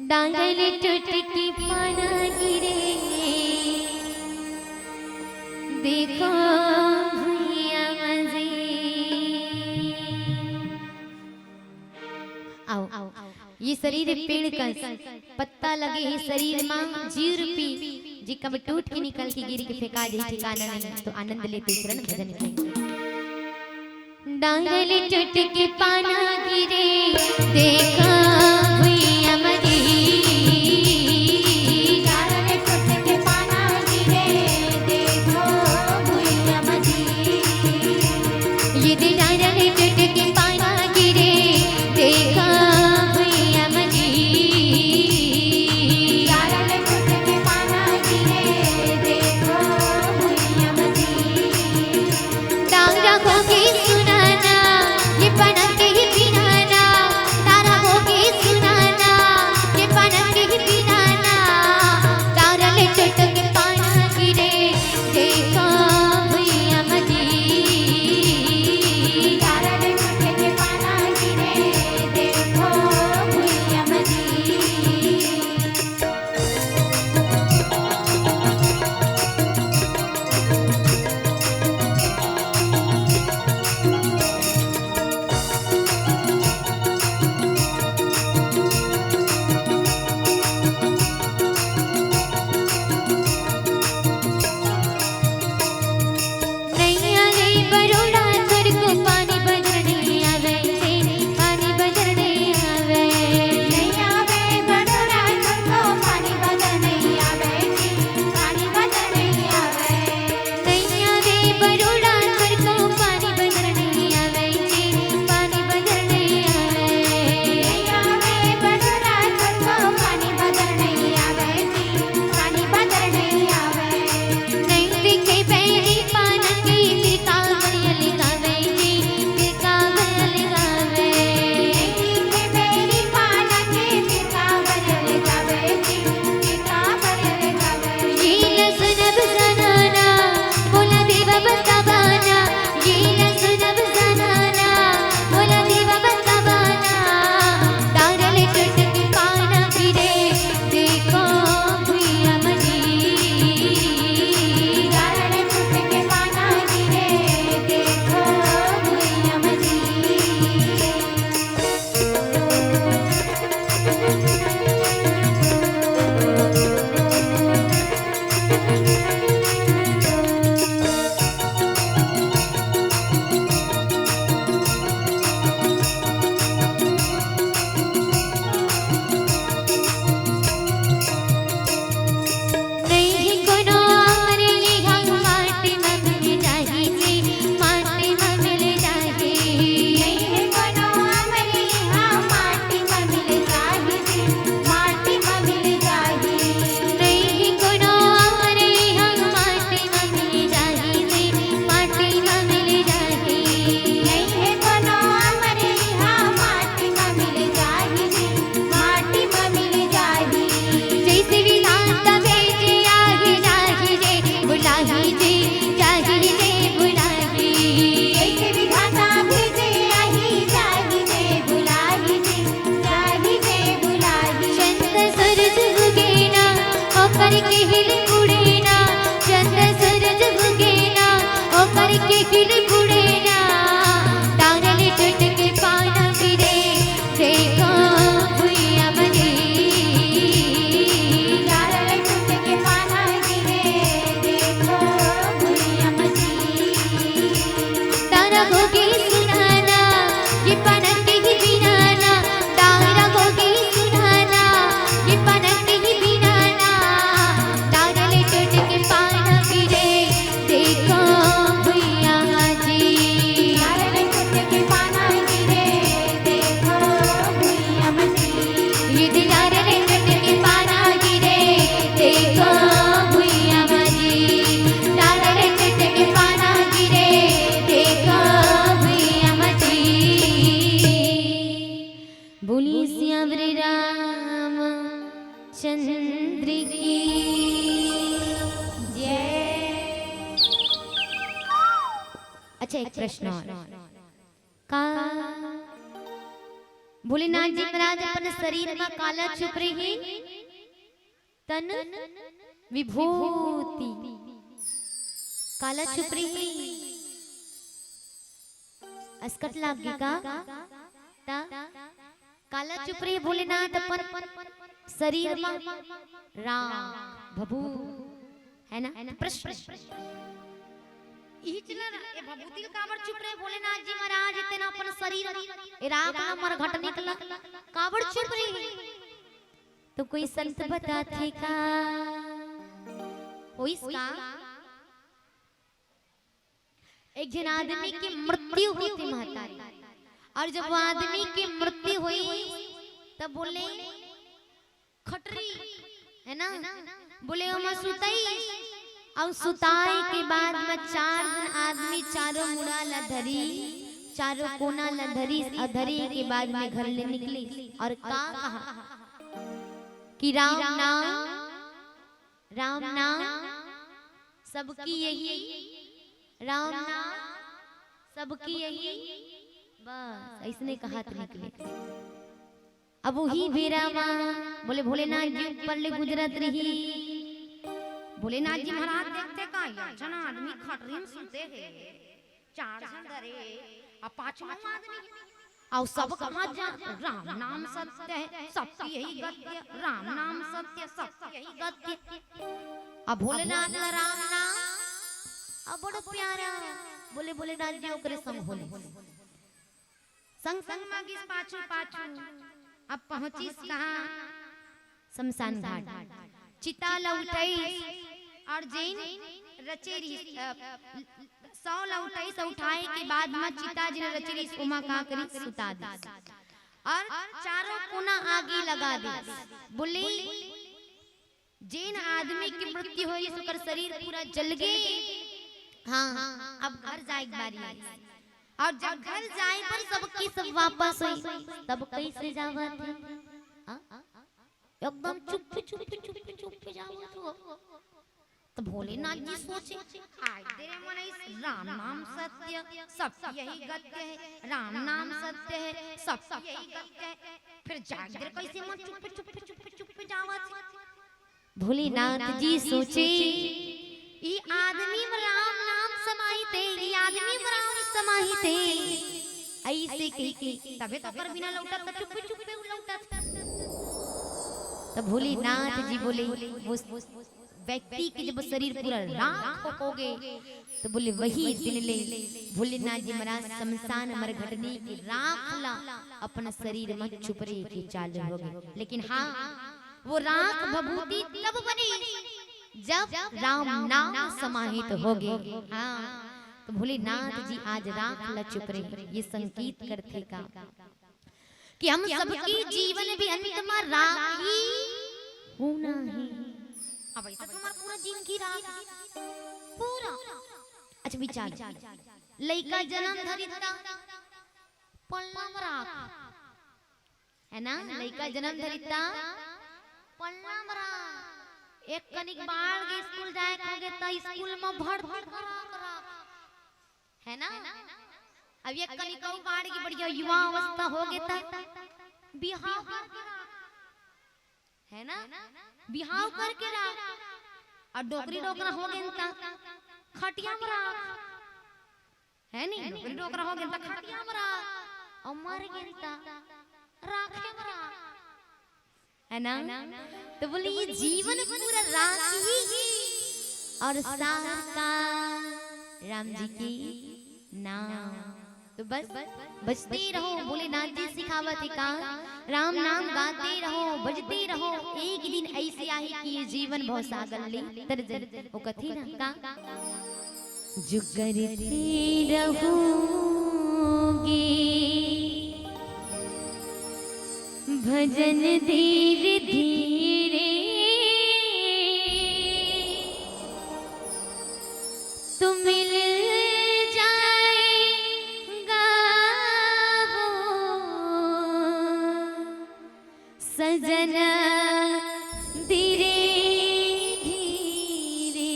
डांगल टूट के पाना गिरे, देखो भुइया मजे। आओ, ये शरीर पेड़ कस, पत्ता लगे हे शरीर मा, जीव रूपी, जेकर टूट के निकल के गिर के फेंका जाही, ठिकाना नहीं, त आनंद लेते चरण भजन के। डांगल टूट के पाना गिरे, देखा भुइया मजी। डांगल टूट के पाना गिरे, देखो भुइया मजी। ये दे डांगल टूट के पाना गिरे, देखा भुइया मजी। डांगल टूट के पाना गिरे, देखो भुइया मजी। डांगरा होके सुनाना, ये पनक के ही पिनाना। डांगरा होके किहिल बुड़े ना, चंद सूरज उगे ना, ओकर किहिल बुड़े ना, तारा ले टूट के पाना गिरे, देखो भुइया मजी। तारा ले टूट के पाना गिरे, देखो भुइया मजी। तारा होगे सुनाना, ये पनक ही बिनाना, तारा होगे सुनाना, ये पनक ही बिनाना, तारा ले टूट के पाना गिरे, देखो भुइया मजी। तारा ले टूट के पाना गिरे, देखो भुइया मजी। ये दिलार रे टूट के पाना गिरे, देखो भुइया मजी। तारा रे टूट के पाना गिरे, देखो भुइया मजी। बोली सियावर रामचंद्र की जय। अच्छा, एक प्रश्न और। का भोलेनाथ जी महाराज अपन शरीर म काला छुप रही? तन विभूति। काला छुप रही? अस्कट लाग गे का? त काला छुप रही भोलेनाथ अपन शरीर म? राख, भभूत, है ना? प्रश्न। इही चला ना, ए भभूति ल काबर छुप रहे भोलेनाथ जी महाराज, इतना अपन शरीर म, ए राख ल मरघट निकला, काबर छुप रहे? तो कोई संत बताथे का? होइस का? एक झन आदमी के मृत्यु होथे महतारी, और जब वो आदमी के मृत्यु होई, तब बोले खटरी, है ना, बोले ओमा सुतई, और सुताए के बाद में चार झन आदमी चारों मुड़ा ला धरी, चारों कोना ला धरी, और धरे के बाद में घर ले निकले और का कहा कि राम नाम, राम नाम सबकी यही, राम नाम सबकी यही। बस अइसने कहत निकले। अब उही बेरा म बोले भोलेनाथ जी ऊपर ले गुजरत रही। भोलेनाथ जी महाराज देखथे का, एक झन आदमी खटरी म सुते हे, चार झन धरे, अब पाछू म आदमी, अउ सब कहा जा, राम नाम सत्य है, सबकी यही गत्य, राम नाम सत्य, सबकी यही गत्य। अब भोलेनाथ का राम नाम, अब बड़ा प्यारा, बोले भोलेनाथ जी ओकरे संग होले। संग संग मागिस पाछू पाछू, अब पहुंचिस कहाँ? शमशान घाट। चिता ला उठाइस और जेन रचे रिहिस, अ, शव ला उठाइस, उठाए के बाद म चिता जेन रचे रिहिस, ओमा का करिस? सुता दिस। और चारों कोना आगी लगा दिस। बोले, जेन आदमी के मृत्यु होइस, ओकर शरीर पूरा जल गे। हाँ, अब घर जाए के बारी आइस। और जब घर जाए पर सबके सब वापस होई, तब कैसे जावत हे? हाँ? एकदम चुप, चुप, चुप, चुप जावत हो। तो भोलेनाथ जी सोचे, "आय दे रे मनई, राम नाम सत्य, सबकी यही गत्य है, राम नाम सत्य है, सबकी यही गत्य है, फिर जाए दे रे, कैसे मन चुप, चुप, चुप, चुप जावत है?" भोलेनाथ जी सोचे, "ई आदमी म राम नाम समाहित है, ई आदमी म राम समाहित है।" ऐसे कही के तभे तो ओकर बिना लौटत, त चुप्पे चुप्पे उ लौटत। त भोलेनाथ जी बोले, उस व्यक्ति के जब शरीर पूरा राख हो गे, तो बोले वही दिन ले भोलेनाथ जी महाराज शमशान मरघटनी के राख ला अपन शरीर में चुपरे के चालू हो गे। लेकिन हाँ, वो राख भभूति तब बनी जब राम नाम समाहित हो गे। हाँ, तो भोलेनाथ जी आज राख ला चुपरे, ये संकेत करथे का कि हम सबके जीवन भी अंत में राख ही होना है। अब ऐसा तो हमारा पूरा जिंदगी राख है। पूरा। अच्छा विचार, लइका जन्म धरिता पल्ला में राख, है ना? लइका जन्म धरिता पल्ला में राख। एक कनिक बाढ़ के स्कूल जाए के होगे त स्कूल में भड़ भड़ राख राख, है ना? अब एक कनिक अउ बाढ़ के बढ़िया युवा अवस्था होगे त बिहाव करके राख, है ना? बिहाव करके राख। अउ डोकरी डोकरा हो गेन त खटिया म राख, है नी? डोकरी डोकरा हो गेन त खटिया म राख, अउ मर गेन त राखे म राख, है ना? तो बोले, ये जीवन पूरा राख ही है और सार का राम जी के नाम। तो बस बजते रहो, भोलेनाथ जी सिखावत हे का, राम नाम गाते रहो, बजते रहो। एक दिन ऐसे आही कि ये जीवन भवसागर ले तर जाही। वो कथे ना का, जो करते रहोगे भजन धीरे धीरे, तो मिल जाएगा वो सजना धीरे धीरे।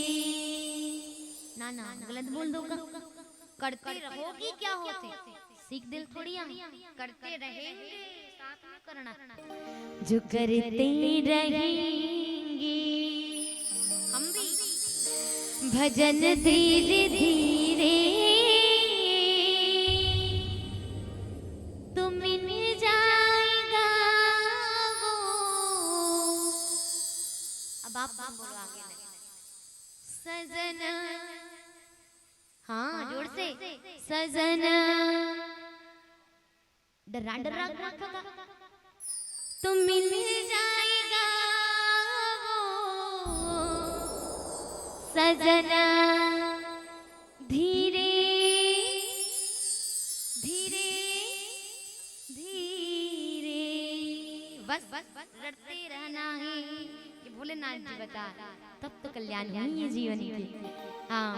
ना, ना, गलत बोल दो का। करते रहोगी क्या होथे? सीख देल थोड़ी हम। करते रहेंगे, साथ में करना। जो करते रहेंगे हम भी। भजन धीरे धीरे, तो मिल जाएगा वो। अब आप बोलो आगे नहीं। सजना, हाँ, जोर से। सजना, डर्रा डर्रा रखा का, तो मिल जाएगा वो सजना धीरे धीरे धीरे। बस, बस, बस, रटते रहना है। ये भोलेनाथ जी बता, तब तो कल्याण होही ये जीवन के। हाँ,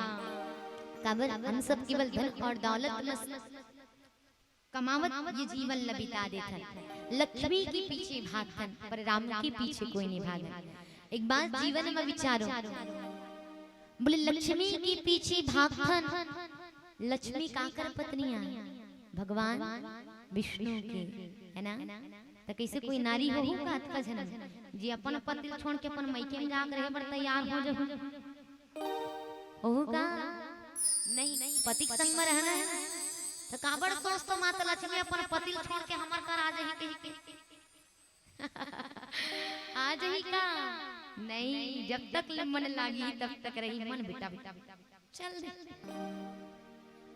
काबर हम सब केवल धन और दौलत म कमावत ये जीवन ल बिता देथन, लक्ष्मी के पीछे भागथन, पर राम के पीछे कोई नहीं भागे। एक बात जीवन म विचारो, बोले, लक्ष्मी के पीछे भागथन, लक्ष्मी काकर पत्नी आय? भगवान विष्णु के, है ना? त कैसे कोई नारी होहू का अतका झन, जे अपन पति ल छोड़ के अपन मइके म जाके रहे बर तैयार हो जाहू? होहू का? नहीं, पति के संग म रहना है। त काबर सोचथो माता लक्ष्मी अपन पति ल छोड़ के हमर घर आ जाही कहिके? आ जाही का? नहीं, जब तक ले मन लागी तब तक रही मन बेटा, बेटा, बेटा। चल दे।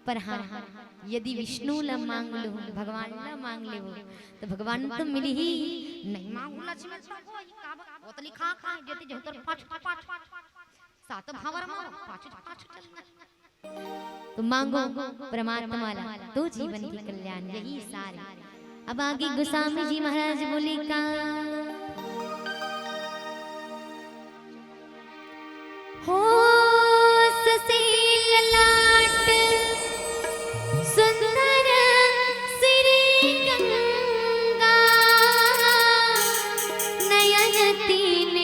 पर हाँ, यदि विष्णु ल मांग लो, भगवान ल मांग लेवो, त भगवान तो मिलही। नहीं मांगो लक्ष्मी, ओतली खा खा जेती जहूतर पाछ पाछ। सात भावर मारो, पाछू पाछू चलना। तो मांगो परमात्मा ला, तो जीवन के कल्याण, यही सार हे। अब आगे गोस्वामी जी महाराज बोले का, हो ससील लाट सुंदर श्री गंगा, नयन तीन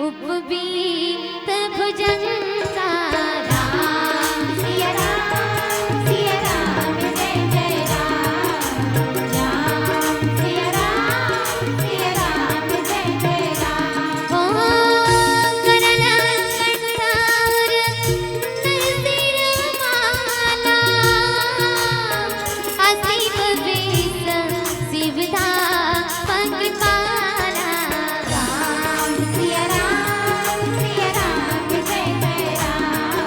उपवीत भुजंगा। राम सिया राम, सिया राम जय जय राम। राम सिया राम, सिया राम जय जय राम। ओ करल कंठार नसिर माला, असीम वेस सिवधा पग माला। राम सिया राम, सिया राम जय जय राम।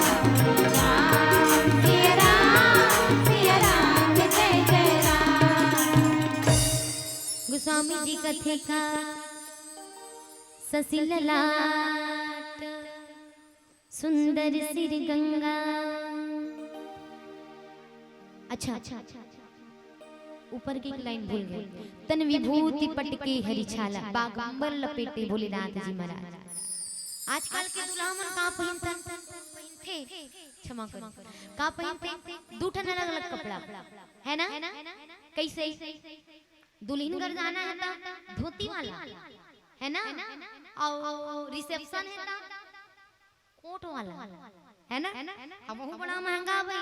राम सिया राम, सिया राम जय जय राम। गोस्वामी जी कथे का, ससी ललाट सुंदर श्री गंगा। अच्छा, ऊपर के एक लाइन भूल गए। तन विभूति पट के हरि छाला, बागंबर लपेटे भोलेनाथ जी महाराज। आजकल के दूल्हा मन का पहिनथन? थे, क्षमा करो, का पहिनथे? दू ठन अलग-अलग कपड़ा, है ना? कैसे? दुल्हिन घर जाना है त धोती वाला, है ना? अउ रिसेप्शन है त कोट वाला, है ना? अब वो बड़ा महंगा भाई,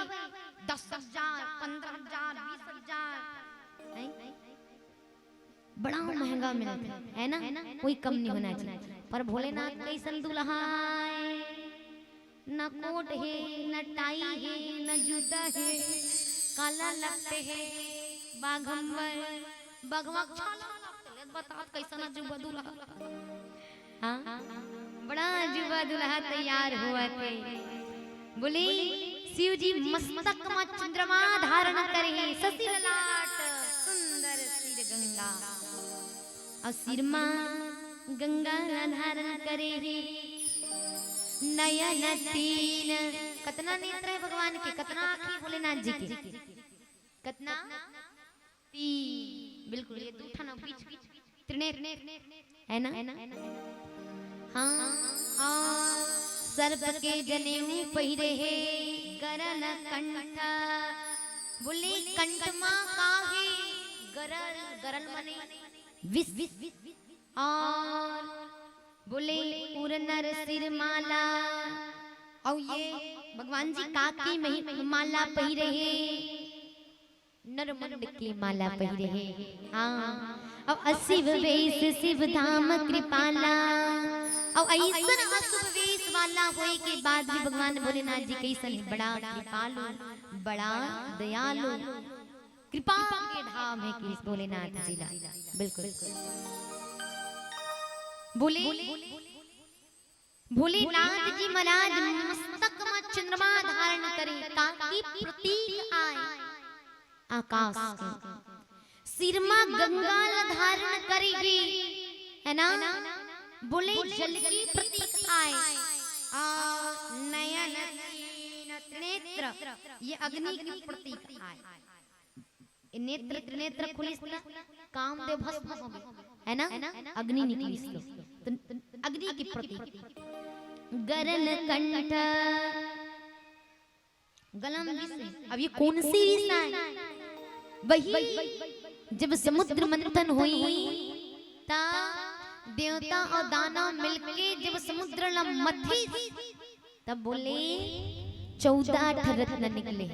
दस हजार, पन्द्रह हजार, बीस हजार, हैं? बड़ा महंगा मिलथे, है ना? कोई कम नहीं होना चाहिए। पर भोलेनाथ कइसन दुल्हा आय, न कोट हे, न टाई हे, न जूता हे, काला लपटे हे, बाघंबर, बघवा के छाला लपटे हे। बता कइसन अजूबा दुल्हा। हाँ, बड़ा अजूबा दुल्हा तैयार होवत हे। बोले, शिव जी मस्तक म चंद्रमा धारण करे हे, शशि ललाट सुंदर सिर गंगा। अउ सिर म गंगा ला धारण करे हे, नयन तीन। कतना नेत्र हे भगवान के, कतना आँखी भोलेनाथ जी के? कतना? तीन। बिल्कुल, ये दू ठन अउ बीच, त्रिनेत्र, है ना? हाँ। अउ सर्प के जनेऊ पहिरे हे, गरल कंठ। बोले, कंठ मा का हे? गरल, गरल माने विष। अउ बोले, उर नर सिर माला। अउ ये भगवान जी काकी मही-, माला पहिरे हे, नरमुंड के माला पहिरे हे। हाँ, अउ अशिव वेश शिव धाम कृपाला। अउ अइसन अशुभ वेश वाला होए के बाद भी भगवान भोलेनाथ जी कइसन हे? बड़ा कृपालु, बड़ा दयालु, कृपा के धाम हे कि भोलेनाथ जी ला। बिल्कुल। बोले, भोलेनाथ जी महाराज मस्तक म चंद्रमा धारण करे, काकी प्रतीक आय आकाश के। सिर म गंगा ल धारण करे हे, है ना? बोले, जल की प्रतीक आय। अउ नयन तीन, त्रिनेत्र, ये अग्नि की प्रतीक आय। ये नेत्र त्रिनेत्र खुलिस त कामदेव भस्म हो गे, है ना? अग्नि निकलिस त, त अग्नि के प्रतीक। गरल कंठ, गला म विष हे। अब ये कोन से विष आय? वही जब समुद्र मंथन होइस, त देवता अउ दानव मिलके जब समुद्र ला मथिस, तब बोले, चौदह ठन रत्न निकले,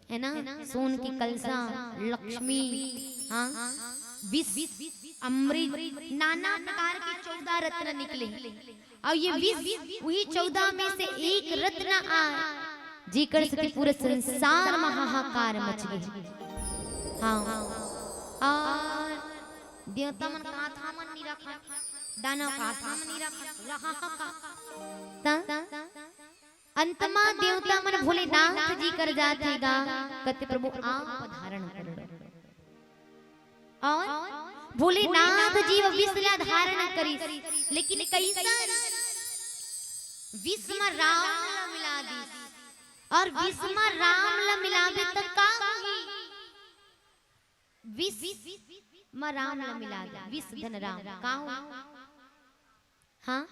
है ना? सोन के कलसा, लक्ष्मी, हाँ, विष, अमृत, नाना प्रकार के चौदह रत्न निकले। अउ ये विष, वही चौदह में से एक रत्न आय, जेकर सेती पूरा संसार म हाहाकार मच गे। हाँ, अउ देवता मन का हाथ म नइ रखय, दानव का हाथ म नइ रखय, पूरा हाहाकार। त अंत म देवता मन भोलेनाथ जी कर जाथे गा, कथे, प्रभु आप धारण करो। अउ भोलेनाथ जी वो विष ला धारण करिस, लेकिन कइसन? विष म राम ला मिला दिस। अउ विष म राम ला मिलाबे त का होही? विष म राम ला मिला दे, विष धन राम का हो? हाँ,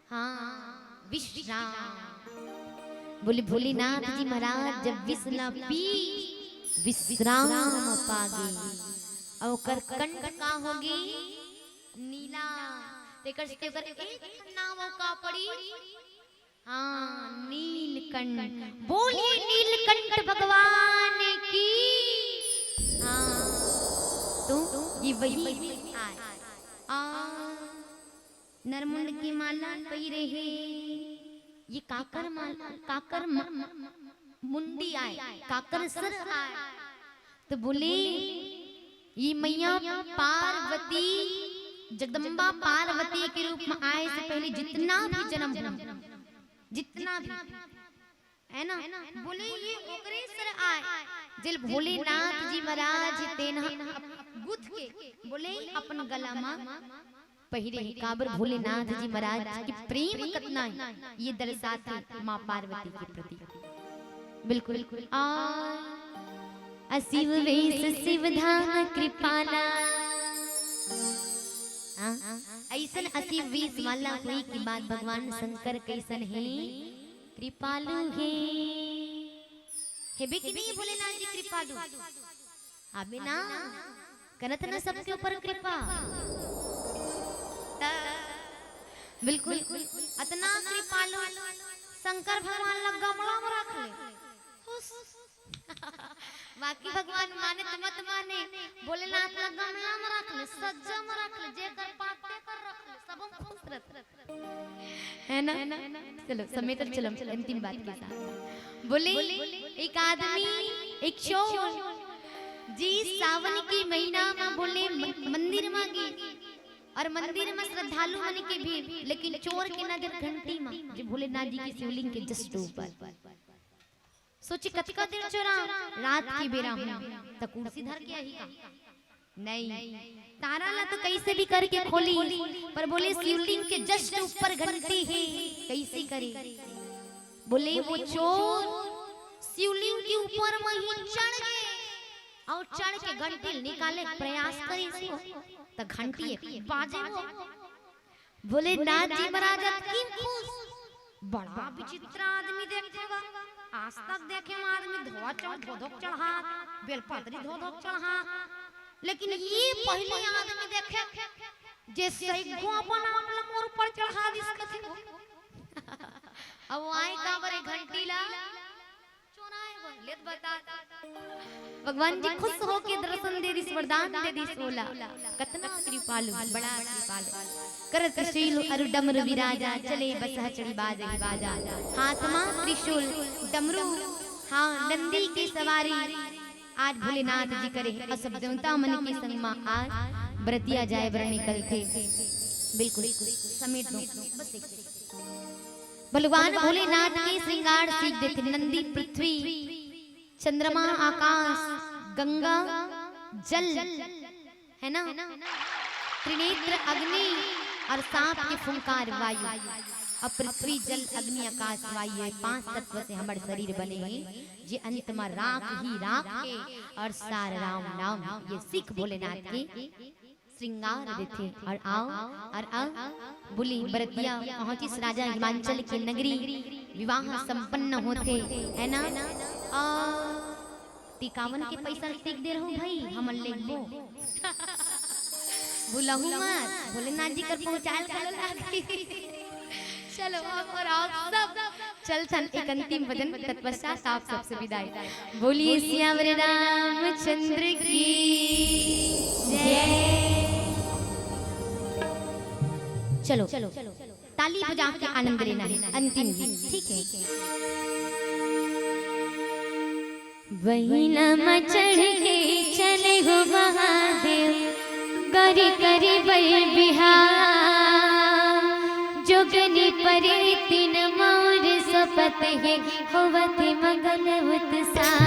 हाँ, विश्राम। बोले, भोलेनाथ जी महाराज जब विष ला पी, विश्राम पागे। अउ ओकर कंठ का होगे? नीला। तेकर से ओकर एक नाम का पड़ी? हाँ, नीलकंठ। बोलिए नीलकंठ भगवान की। हाँ, तो ये वही आय। आ, नरमुंड की माला पहिरे हे। ये काकर माल-, काकर म-, मुंडी आय, काकर सर आय। त बोले, ये मैया पार्वती, जगदम्बा पार्वती के रूप म आय से पहले जितना भी जनम हुआ, जितना भी, है ना, बोले ये ओकरे sir I, jail Bholenath ji महाराज तेन ह गुथ के, बोले, अपन गला म पहिरे हे। काबर? भोलेनाथ जी महाराज के प्रेम कतना हे, ये दर्शाथे माँ पार्वती के प्रति। बिल्कुल। आ, अशिव वेश शिव धाम कृपाला। हाँ, अइसन अशिव वेश वाला होए के बाद भगवान शंकर कइसन हे? कृपालु हे। हेबे कि नहीं भोलेनाथ जी कृपालु? हाबे ना, करत ना सबके ऊपर कृपा। त बिल्कुल, अतना कृपालु शंकर भगवान ला गमला म रख ले। खुश। बाकी भगवान माने त मत माने, भोलेनाथ ला गमला म रख ले, सज्जा म रख ले, जेकर पाते कर रख ले, सब हम खुश रहते। है ना? चलो, समेटत चलम, अंतिम बात के साथ। बोले, एक आदमी, एक चोर जी, सावन के महीना म बोले म-, मंदिर म गे, और मंदिर म श्रद्धालु मन के भीड़, लेकिन चोर के नजर घंटी म, जो भोलेनाथ जी के शिवलिंग के just ऊपर। सोचे, कतका देर चोरा, रात के बेरा हूँ, त कुर्सी धर के आही का? नहीं, ताला ला तो कैसे भी करके खोली, पर बोले, शिवलिंग के just ऊपर घंटी है, कैसे करे? बोले, वो चोर शिवलिंग के ऊपर म ही चढ़ गे और चढ़ के घंटी निकाले के प्रयास करे, त घंटी एक बाजे वो। भोलेनाथ जी महाराज अतकी खुश, बड़ा विचित्र आदमी देखे गा। आज तक देखे म आदमी धोवा चढ़ धोधोक चढ़ात, बेलपत्री धोधोक चढ़ात, लेकिन ये पहली आदमी देखे जे सैगो अपन आप ल मोर ऊपर चढ़ा दिस कथे। अब आए काबर ए घंटी ला चोराए बर, ले त बता। भगवान जी खुश होके दर्शन दे दिस, वरदान दे दिस ओला। कतना कृपालु, बड़ा कृपालु। कर त्रिशूल अरु डमरू विराजा, चले बसहा चढ़ी बाजहि बाजा। हाथ मा त्रिशूल, डमरू, हाँ, नंदी के सवारी। आज भोलेनाथ जी करे हे, अउ सब देवता मन के संग मा आज बरतिया जाए बर निकलथे। बिल्कुल, समेट दो, बस एक second। भगवान भोलेनाथ के श्रृंगार सीख देथे, नंदी पृथ्वी, चंद्रमा आकाश, गंगा जल, है ना, त्रिनेत्र अग्नि और सांप के फुंकार वायु। अब पृथ्वी, जल, अग्नि, आकाश, वायु, ये पांच तत्व से हमर शरीर बने हे, जे अंत मा राख ही राख हे और सार राम नाम हे। ये सीख भोलेनाथ के श्रृंगार देथे। और आओ, और आओ, बोली बरतिया पहुंचिस राजा हिमांचल के नगरी, विवाह संपन्न होथे, है ना? और टिकावन के पैसा टिक दे रहू भाई, हमन लेबो। भुलहू मत, भोलेनाथ जी कर पहुंचायल घलो लागही। चलो, अब और आप सब चलथन एक अंतिम भजन, तत्पश्चात आप सबसे विदाई। बोलिए सियावर रामचंद्र की जय। चलो, ताली बजा के आनंद लेना है, अंतिम गीत, ठीक है? बहिना म चढ़ के चले हो महादेव, करी करी बर बिहाव। जोगनी परे तिन मोर सपत हे, होवत मगन उत्साह।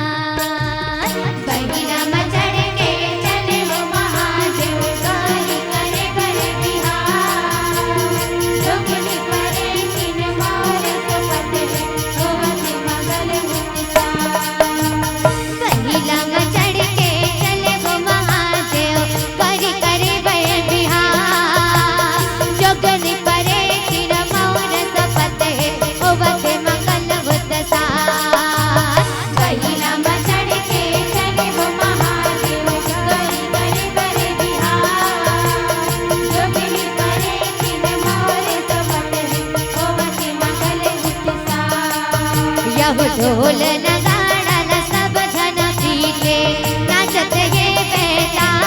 बहिना म चढ़ के चले हो महादेव, करी करे बर बिहाव। जोगनी परे तिन मोर सपत हे, होवत मगन पहिला म चढ़ के चले वो महादेव, करी करी बर बिहाव। जोगनी परे तिन मोर सपत हे, होवत मंगल उत्साह। पहिला म चढ़ के चले वो महादेव, करी करी बर बिहाव। जोगनी परे तिन मोर सपत हे, होवत मंगल उत्साह। यह ढोल नगाड़ा ल सब झन पीटे, नाचत हे बेताल।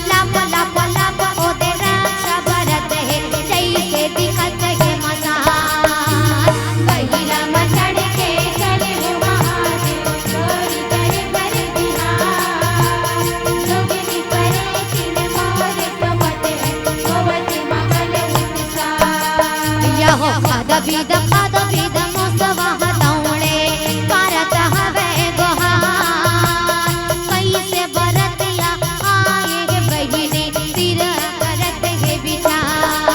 लप लप लप ओदे रक्षा बरत हे, जइसे दिखत हे मसान। पहिला म चढ़ के चले हो महादेव, करी करे बर बिहाव। जोगनी परे तिन मोर सपत हे, होवत मंगल उत्साह। यहो खाद पीद, खाद पीद, मोसवा ह दौड़े, करत हवे गोहार। कइसे बरतिया आए हे बहिनी, सिर करत हे बिचार।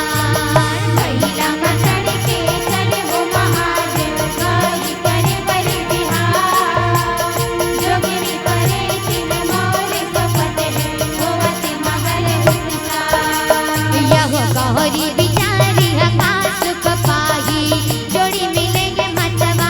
पहिला म चढ़ के चले हो महादेव, करी करे बर बिहाव। जोगनी परे तिन मोर सपत हे, होवत मंगल उत्साह। यहो गौरी बिचारी ह का सुख पाही, जोड़ी मिले हे मतवा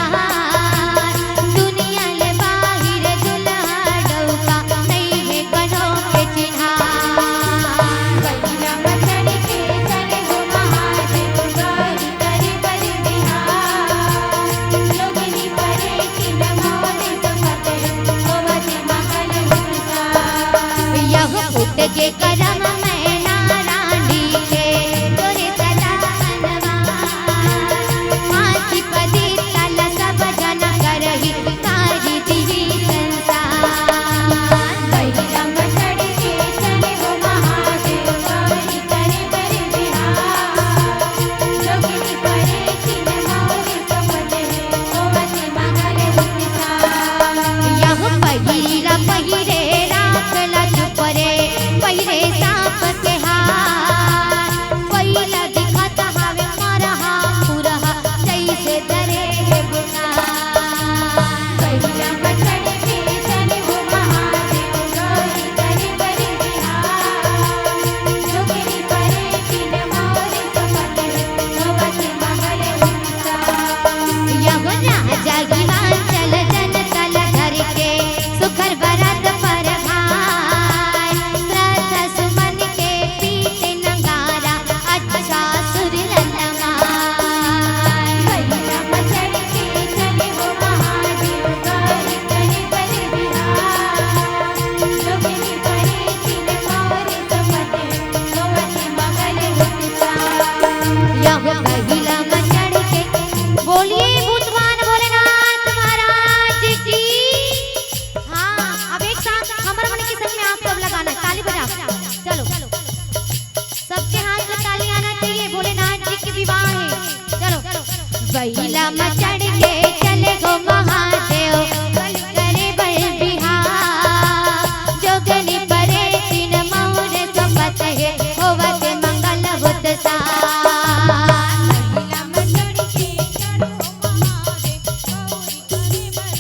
बइला म चढ़ के चले गो महादेव, बलि करे बर बिहाव। जोगनी परे तिन मउर सोपत हे, होवत मंगल होत सार। बइला म चढ़ के चले गो महादेव, बलि करे बर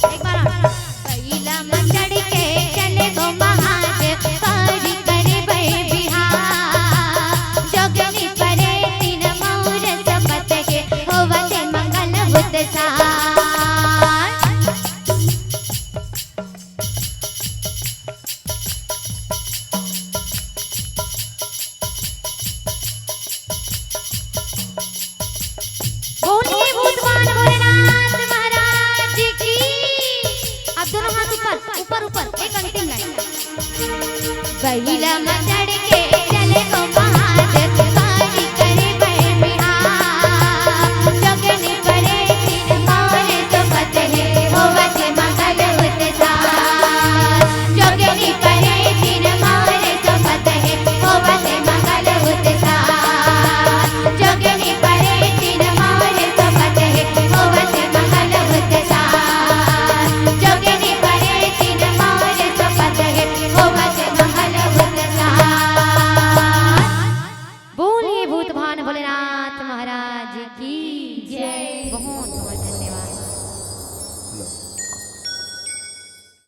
एक बार और। बइला म चढ़ के चले गो महादेव, बलि करे बर बिहाव। जोगनी परे तिन मउर सोपत हे, होवत मंगल होत सार। बोलिए भूतवान भोलेनाथ महाराज की। अब दोनों हाथ ऊपर, ऊपर, ऊपर, एक अंतिम लाइन। बइला म चढ़ के चले गो महादेव, बलि करे बर बिहाव। जोगनी परे तिन मउर सोपत हे, होवत मंगल होत सार। जोगनी परे तिन मउर सोपत हे, होवत मंगल होत सार। जोगनी परे तिन मउर सोपत हे, होवत मंगल होत सार। जोगनी परे तिन मउर सोपत हे, होवत मंगल होत सार। बोलिए भूतवान भोलेनाथ महाराज की।